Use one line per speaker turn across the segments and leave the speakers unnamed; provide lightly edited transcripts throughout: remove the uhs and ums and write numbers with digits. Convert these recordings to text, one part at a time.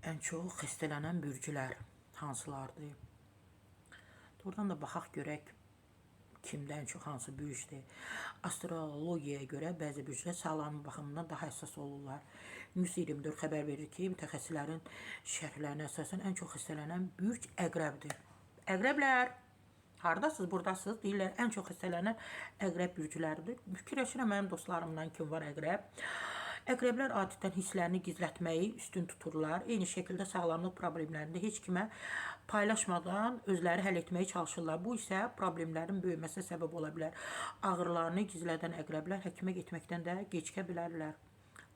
Ən çox xəstələnən bürcülər hansılardır? Oradan da baxaq görək kimdə ən çox hansı bürcdür. Astrologiyaya görə bəzi bürclər sağlamlıq baxımından daha həssas olurlar. News 24 xəbər verir ki, mütəxəssislərin şərhlərinə əsasən ən çox xəstələnən bürc əqrəbdir. Əqrəblər, hardasınız, burdasınız? Deyirlər, ən çox xəstələnən əqrəb bürcüləridir. Fikirləşirəm, mənim dostlarımdan kim var əqrəb. Əqrəblər adətən hisslərini gizlətməyi üstün tuturlar. Eyni şəkildə sağlamlıq problemlərini də heç kimə paylaşmadan özləri həll etməyə çalışırlar. Bu isə problemlərin böyüməsinə səbəb ola bilər. Ağrılarını gizlədən əqrəblər həkimə getməkdən də gecikə bilərlər.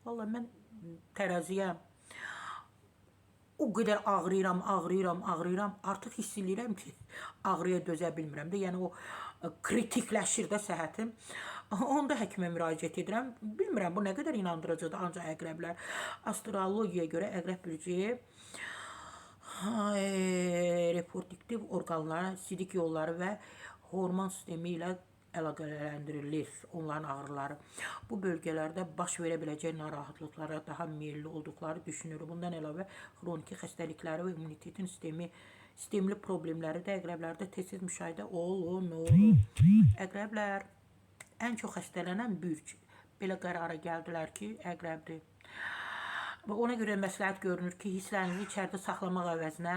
Vallahi mən tərəziyəm. O qədər ağrıyıram, ağrıyıram, ağrıyıram. Artıq hiss eləyirəm ki, ağrıya dözə bilmirəm də. Yəni o kritikləşir də səhhətim. Onda həkimə müraciət edirəm. Bilmirəm bu nə qədər inandırıcıdır, ancaq əqrəblər. Astrologiyaya görə əqrəb bürcü reproduktiv orqanlara, sidik yolları və hormon sistemi ilə əlaqələndirilir onların ağrıları. Bu bölgələrdə baş verə biləcək narahatlıqlara daha meyilli olduqları düşünülür. Bundan əlavə xroniki xəstəlikləri və immunitetin sistemli problemləri də əqrəblərdə tez-tez müşahidə olunur. Əqrəblər ən çox xəstələnən bürc. Belə qərara gəldilər ki, əqrəbdir. Və ona görə məsləhət görünür ki, hisslərinizi içəridə saxlamaq əvəzinə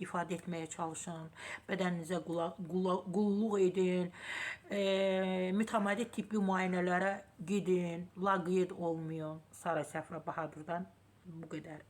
ifadə etməyə çalışın, bədəninizə qulluq edin, mütəmadi tibbi müayinələrə gedin, laqeyd olmayın. Sara Səfra Bahadırdan bu qədər.